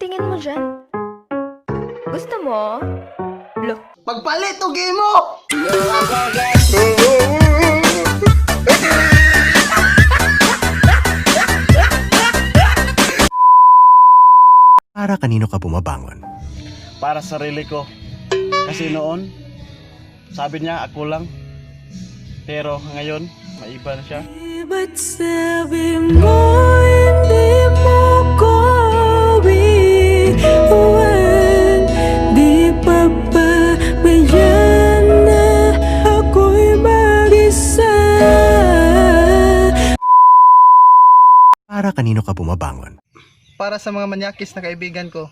tingin mo dyan? Gusto mo? Look. Pagpalit og imo! Para kanino ka bumabangon? Para sa sarili ko. Kasi noon, sabi niya ako lang. Pero ngayon, maiba na siya. Ba't sabi mo hindi mo ko iwan? Di pa ba bayan na ako'y mag-isa? Para kanino ka bumabangon? Para sa mga manyakis na kaibigan ko.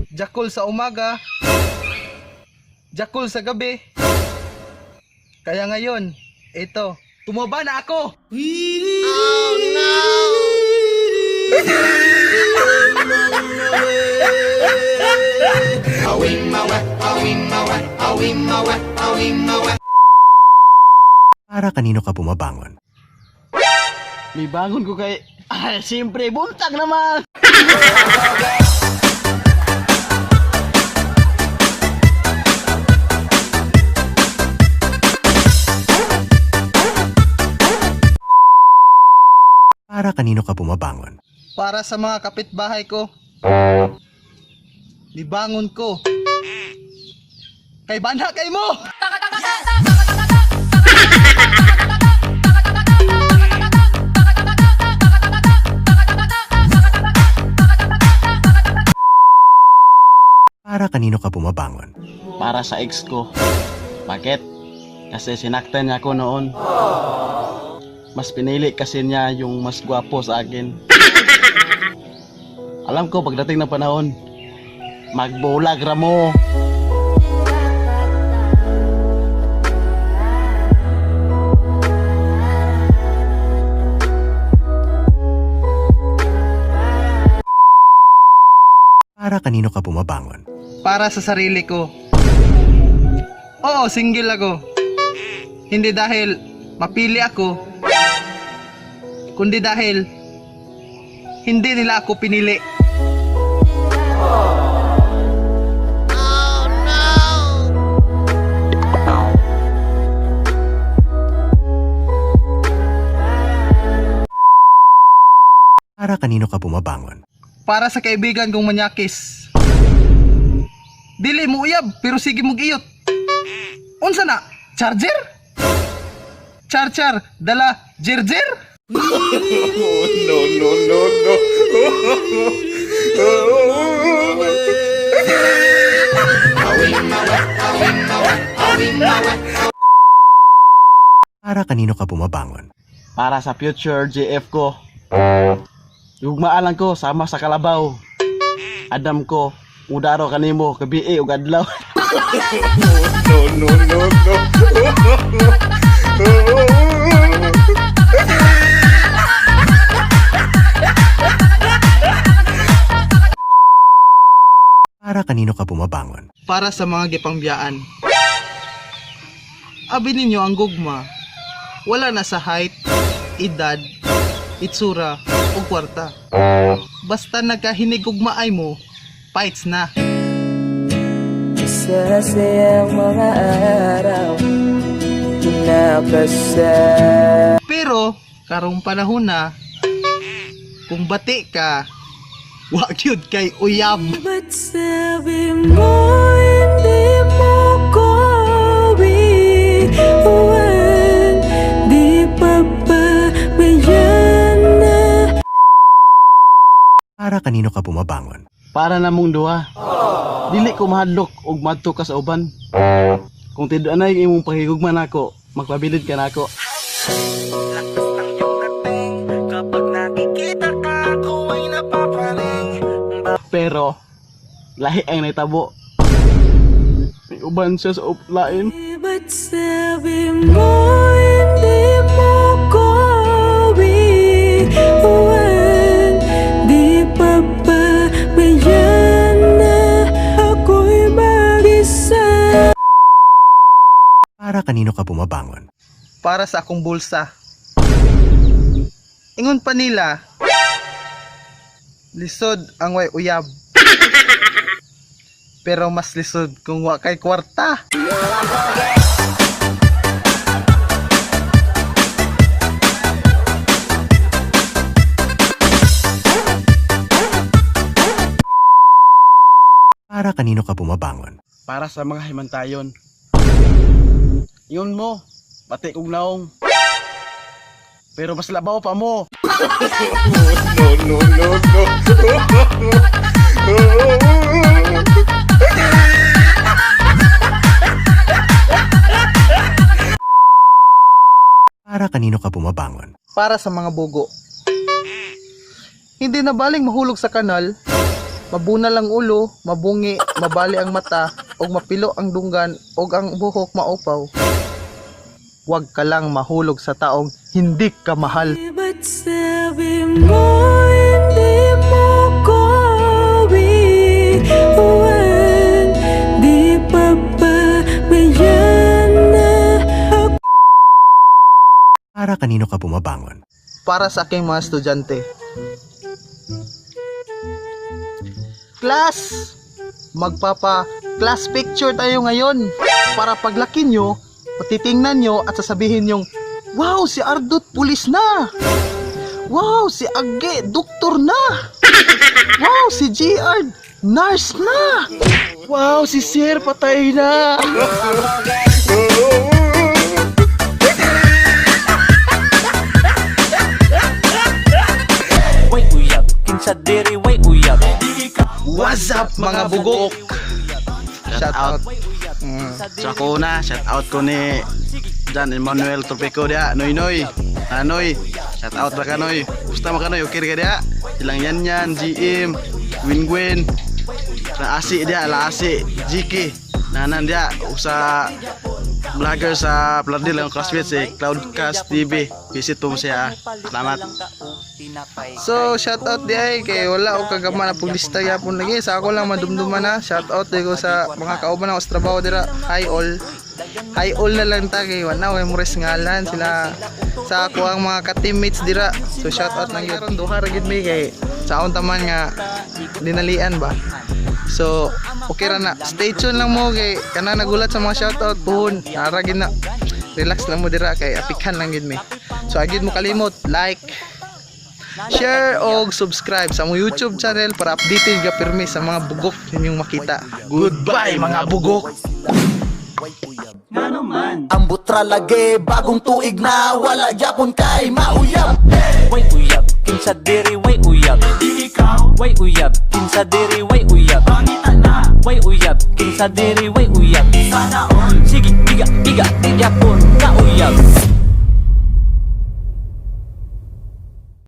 Jakul sa umaga, jakul sa gabi. Kaya ngayon, ito, tumaba na ako! Para kanino ka bumabangon? May bangon ko kay... Ay, siyempre, buntag naman! Para kanino ka bumabangon? Para sa mga kapitbahay ko. Nibangon ko. Kay bana kay mo! Para kanino ka bumabangon? Para sa ex ko. Bakit? Kasi sinaktan niya ako noon. Mas pinili kasi niya yung mas gwapo sa akin. Alam ko pagdating ng panahon, magbulag ra mo. Para kanino ka bumabangon? Para sa sarili ko. Oo, single ako. Hindi dahil mapili ako, kundi dahil hindi nila ako pinili. Para kanino ka bumabangon? Para sa kaibigan kong manyakis. Dili mo uyab, pero sige mo giyot. Unsa na? Charger? Char-char, dala, jerjer? Para kanino ka bumabangon? Para sa future GF ko. Gugmaan lang ko sama sa kalabaw. Adam ko, udaro kanimo gabi ug adlaw. Para kanino ka bumabangon? Para sa mga gipangbiyaan. Abi ninyo ang gugma. Wala na sa height, edad, itsura, o kwarta. Basta nagkahinigugma ay mo, fights na. Sa sayang mga araw Kinakasama Pero, karong panahon na, kung bati ka, wa gyud kay uyab. Ba't sabi mo hindi mo ko iwan? Di pa ba bayan na Para kanino ka bumabangon? Para namong duha. Dili ko mahadlok og madto ka sa uban. Kung tid-anay imong pakigugma nako, magpabilid ka nako. Pero lahi ang nahitabo. May uban siya sa lain. Ba't sabi mo hindi mo ko iwan? Di pa ba bayan na ako'y mag-isa? Para kanino ka bumabangon? Para sa akong bulsa. Ingon pa nila, Lisod ang way uyab. Pero mas lisod kung wa kay kwarta. Para kanino ka bumabangon? Para sa mga himantayon. Yun mo, pati kong naong. Pero mas labaw pa mo. No, no, no, no. Para kanino ka bumabangon? Para sa mga bugo. Hindi na baling mahulog sa kanal, mabunal ang ulo, mabungi, mabali ang mata, ug mapilo ang dunggan, ug ang buhok maupaw. Huwag ka lang mahulog sa taong hindi ka mahal. Ba't sabi mo hindi mo ko iwan? Di pa ba bayan na ako? Para kanino ka bumabangon? Para sa aking mga estudyante. Class! Magpapa class picture tayo ngayon para paglaki nyo, titingnan nyo at sasabihin nyong, "Wow, si Ardut pulis na! Wow, si Age doktor na! Wow, si GR nurse na! Wow, si Sir patay na!" Way uyab, kinsa diri way uyab. What's up, mga bugok? Shout out. So ako na, shout out ko ni Jan Emmanuel Tropico dia, Noy Noy. Anoy, shout out ra ka, Noy. Gusto mo ka, Noy, okay ra ka dia. Silang yan yan, GM, Win Gwen. Laasi dia, Laasi, GK. Nanan dia, usa vlogger sa Plardil ang classmate si Cloudcast TV. Visit po mo siya, ah. Salamat. So, shout out di ay kay wala o kagama na paglista yapon lagi. Sa ako lang madumduman na. Shout out di ko sa mga kauban ako sa trabaho dira. Hi all. Hi all na lang ta kay wala kay mores ngalan sila sa ako ang mga ka-teammates dira. So shout out lang gyud. Duha ra gyud mi kay sa akong taman nga dinalian ba. So, okay ra na. Stay tuned lang mo kay kana nagulat sa mga shoutout puhon. Nara gyud na. Relax lang mo dira kay apikhan lang gyud mi. So, agid mo kalimot, like, share og subscribe sa among YouTube channel para updated ka pirmi sa mga bugok ninyong makita. Goodbye, mga bugok! Ang butra lagi, bagong tuig na, wala yapon kay mauyab. Way uyab, kinsa diri way uyab. Way uyab, kinsa diri way uyab. Way uyab, kinsa diri way uyab. Sige, iga, iga, yapon ka uyab.